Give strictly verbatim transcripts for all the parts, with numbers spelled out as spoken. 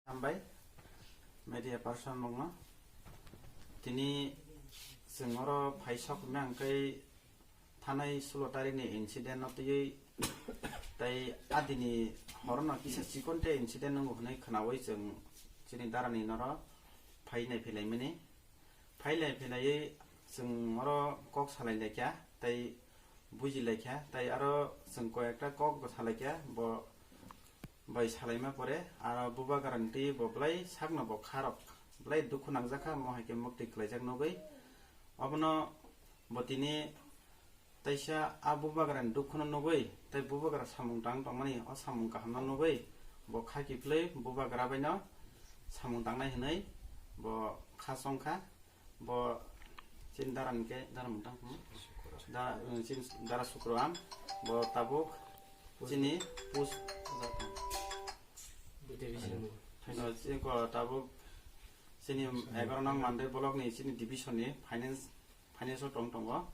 Hambai media person rokno. Tini chwng oro phai sok hwnwi ang khe thanai sulo tarikni incident no twiwi tei adini horono kisa chikonte incident wngo hwnwi khwnawi chwng chini darani noro phai nai phailaimani. Phailai phailaiwi chwng oro kok salai laikha tei buji laikha tei aro chwng koi ekta kok bo salai kha bo bai salaima pore aro bubagrani twi bo belai sakno bo kharok belai dukhu nangjakha mo hai khe mukti kwlaijak nugwi obono bo tini Teisa a bubagrani dukhuno nugwi tei bubagra samung tang tongmani o samung kahamno nugwi bo kha kiphilwi bubagra baino samung tangnai hwnwi bo kha chongkha. Bo chini dara ni khe dara mung tang phano da chini dara Sukro am bo tabuk chini pus chini ko tabuk chini egaroh nang Mandai block ni chini division ni finance Finance o tong tongo.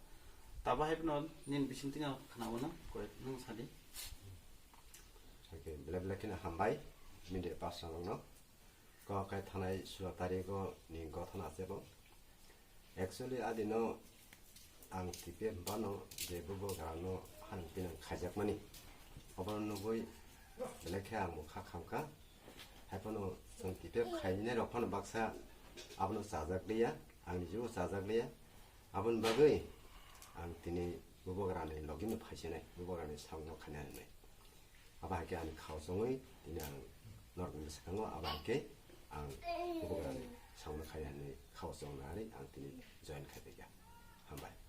Tabo hai phano nini bisingtwi no khwnaono koi nwng sadi. Okay, belai belai kheno hambai media person rokno. Kok kai thanai sulo tarigo ni gothana achebo. Actually adino ang T P F bano je bubagrano hanang pinang khaijakmani. Obono nugwi belai khe ang bo kha khamkha. Hai phano chwng T P F khainai rok phano baksa abono chajak liya, ang nijibo chajak liya. Aboni bagwi ang tini bubagrani logino phaisinai, bubagrani samungno khaina hinwi. Abo hai khe ani khao chongwi tini ang norokni bwskango abo hai khe ang bubagrani samungno khaina hinwi khao chongna hinwi ang tini join khai phaikha. Hambai.